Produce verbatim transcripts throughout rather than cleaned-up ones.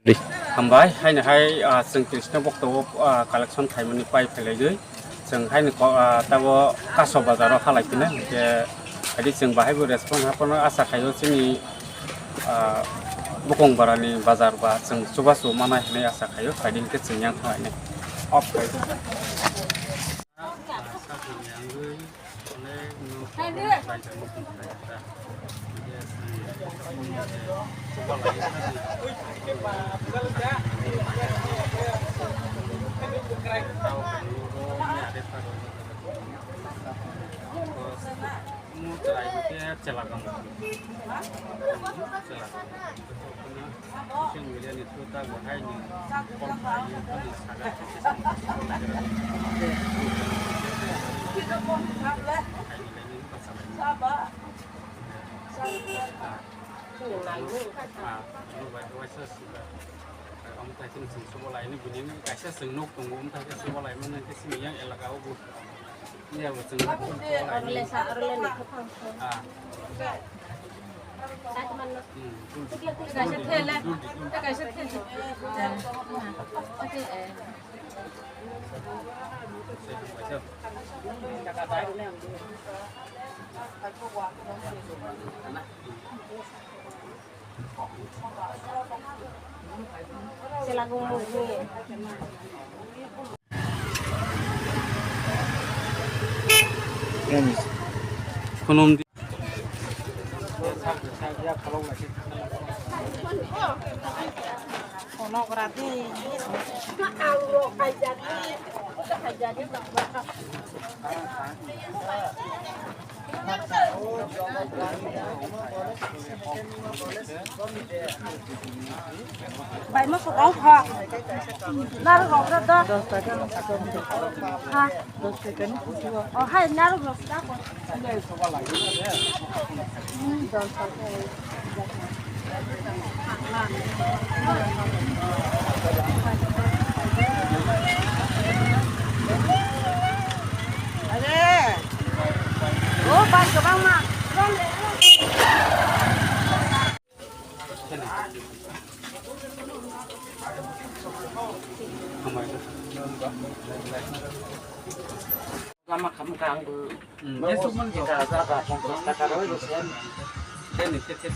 Hambai, haini hai, ah, chwng Krishna bokto o, ah, collection khaimani pai phailaigwi. Chwng haini ko-, ah, tabo Kaso bazar o halai phina, hinkhe haidi chwng bahai bo response haphano asa khaio chini, ah, bukung barani bazar ba chwng chubachu manai hinwi asa khaio, haidi hinkhe chwng yang thanglainai. Off khaio. Social media ni through ta bo hai ni call khai ni phone ni saga. Ah, ano bai waisa siba. Omo tai chini chwng subo lai ni bini kaisa chwng nuk tongo, omo tai chwng subo lai mani khe chini yang elaka o bo. Iya, bo chwng nok tong lai. Oro le sa, oro le ni khe phang khe. Ah. Sa man no. Hmm, dul di. Kaisa thele, kaisa thele. Kaisa. Sela gumbu ni. Konom di. Kono gra di. Bai, mo sok ong kha. Narwg rok da. Dos taka. Ha. Dos taka ni kuchugo. Oh, hai, narwg rok da ko. Hmm, dos taka. Are. Oh, bai, kwbangma. Lama khamkha ang bo. Hmm, jesuk man jok. Jaga pongkos kata roi bo sen. Sen ni, sen, sen.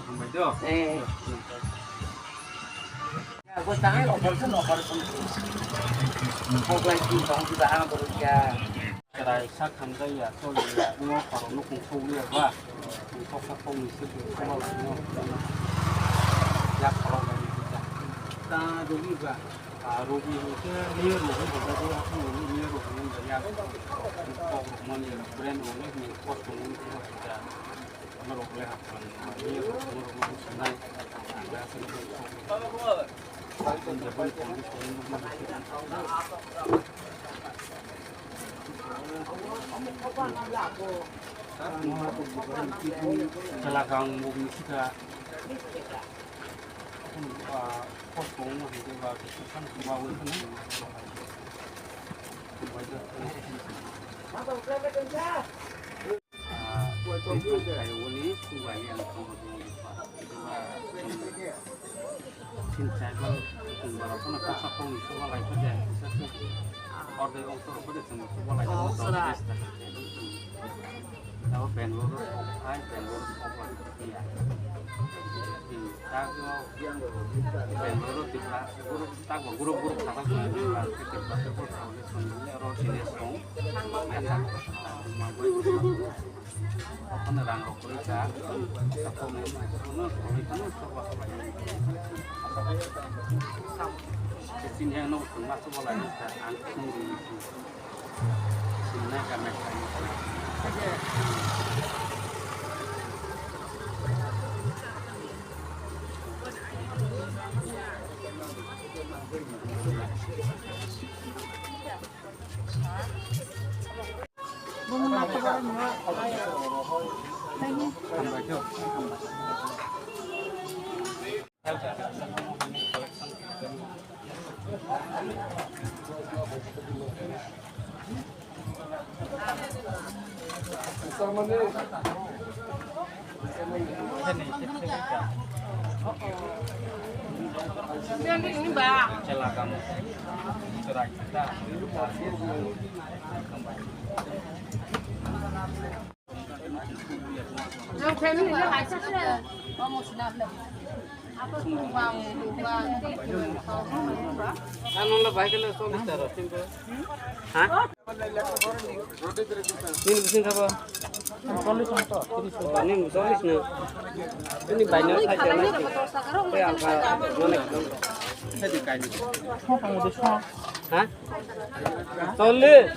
Hambai do. Eh. Bo tangai operation, operation. Pok lai ki tong ki bahang bo ya. Chwrai sak hamjakya, choliya, wngma khorokno kungsukliya ba, kok sak kokni swi khe chubalaino, yak khoroknwi kisa. Ta rwgwi ba? Ah, rwgwi hwnkhe miya rwgwi hwnkhe bo haphang rwgwi miya rwgwi hwnkhe yak kok rwgmani, brain rwgwi hwnkhe kosto wngwi kisa. Ano rwgwi haphang miya rwgwi hwnkhe sanai. Chwla kang mugni sika. Ah, kos kong no hingke ba, kosong kong ba, wngkha na. Ah, kaiwani, kubai yang kong ba, kong ba. Sin chai ba, kong ba, kono kasa kong ni suba lai ko jai, kisa se. Orde ong to ko de, kong suba lai ko. Abo Bangalore o sok hai, Bangalore o sok lai phiya. Hmm, ta no Bangalore o Tripura, group, ta bo group, group kha kha song Tripura, Tripura, Tripura, Tripura, song ni oro sini song. Okhone rang rok kwrwi kha, ta phone no, phone no, phone no, sok lai. Sini yang no, ma sok lai, ang song ri. Ano na bahai kele cholish taro, simple. Ha? Nini bising kabo? Nini cholish na. Nini bai na khai jana. Koi alka mane. Ha? Cholish.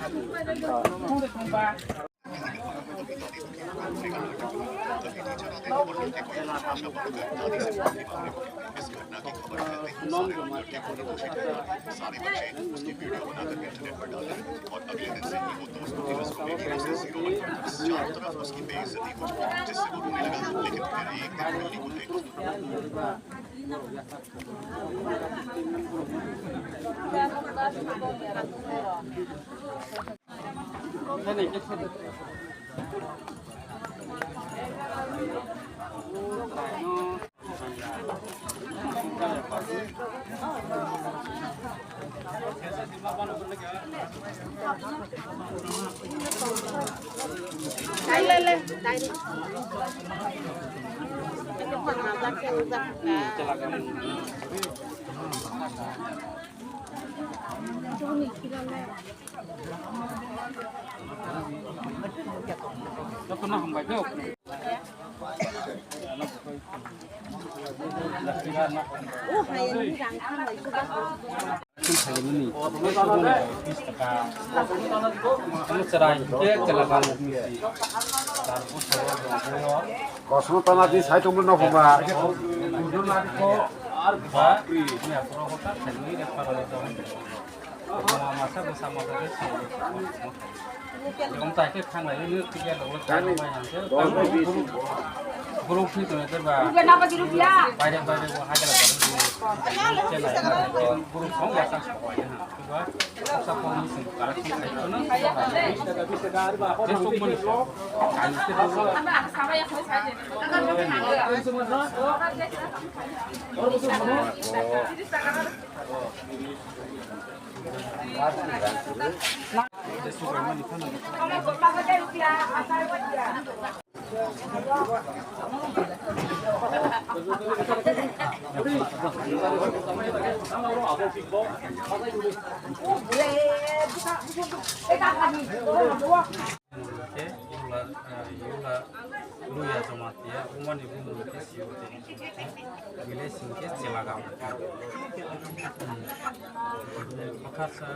Kosno tana di sai tongmani no phunga. Group ni tong ba. Baire baire bo hajra. Group song ya sa. Ke yula, eh, yula luya jamatia, umani bumung ke siyo. Bile singke chilagam. Bakasa.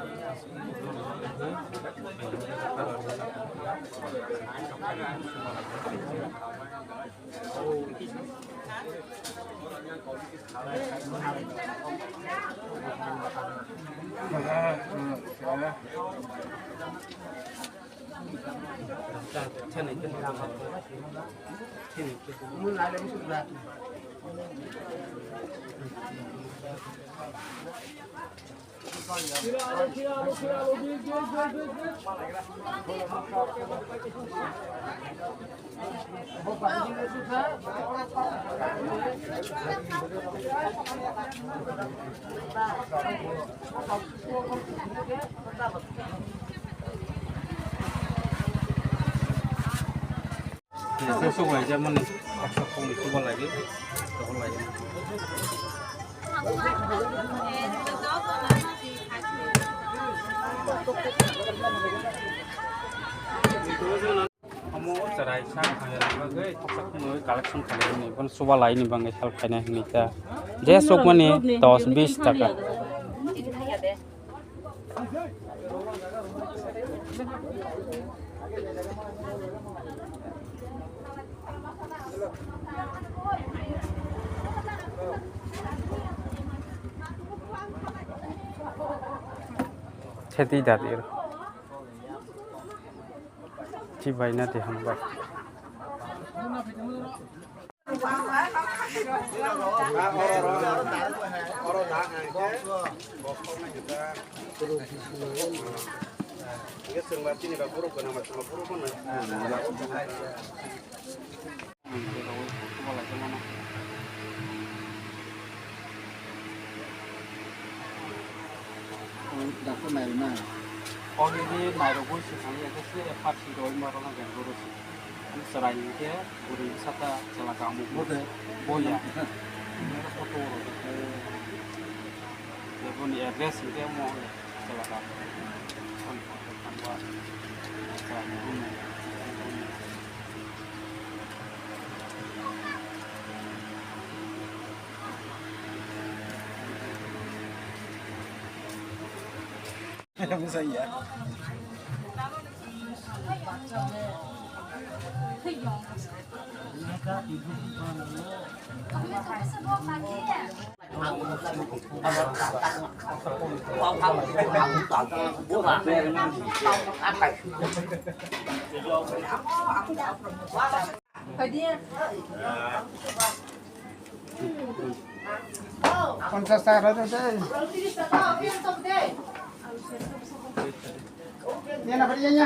Sesok lai jani, ekso kong suba lagi, tokol lai jani. Omo cherai sak khaina bagwi khopsa khumui collection khainani, bono chuba laini bagwi help khaina hinwi ta. Je sukmani dos bis taka. Seti dadi. Chibai na de hambai. Dakto nairwkna. Already nairwgwi swkang ya khe se F R C roi ma rwna jang guru se. Ani chwrai ni khe bwrwi bwsa ta chwla kamo. Bote. Boya. Ini photo ro. Boni address ni khe mo chwla kamo. Son thangwa. Chwrai ni room. Ponchas taka rw de. Yana, bari yana.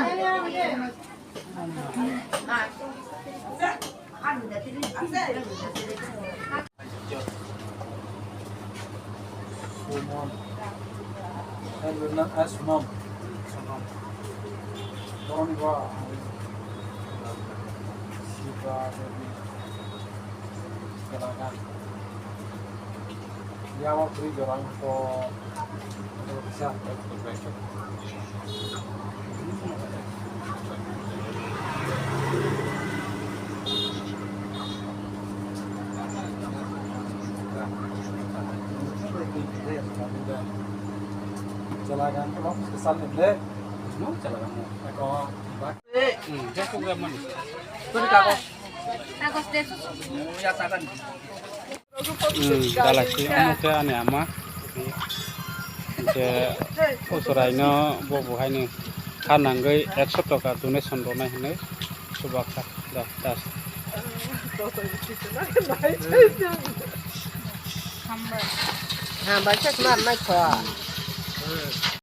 Sumon. Eh, Luna, eh, Sumon. Sumon. Boroni bo. Siba, Devi. Kelakan. Yawa beri jorang ko. Bisa. Hmm, dalasi, omo khe ani ama. Hingkhe o chwraino bo bo haino ha nangwi ekso toka donation rwnai hinwi chubakkha. Da, das. Hambai. Hambai khe khna naikha.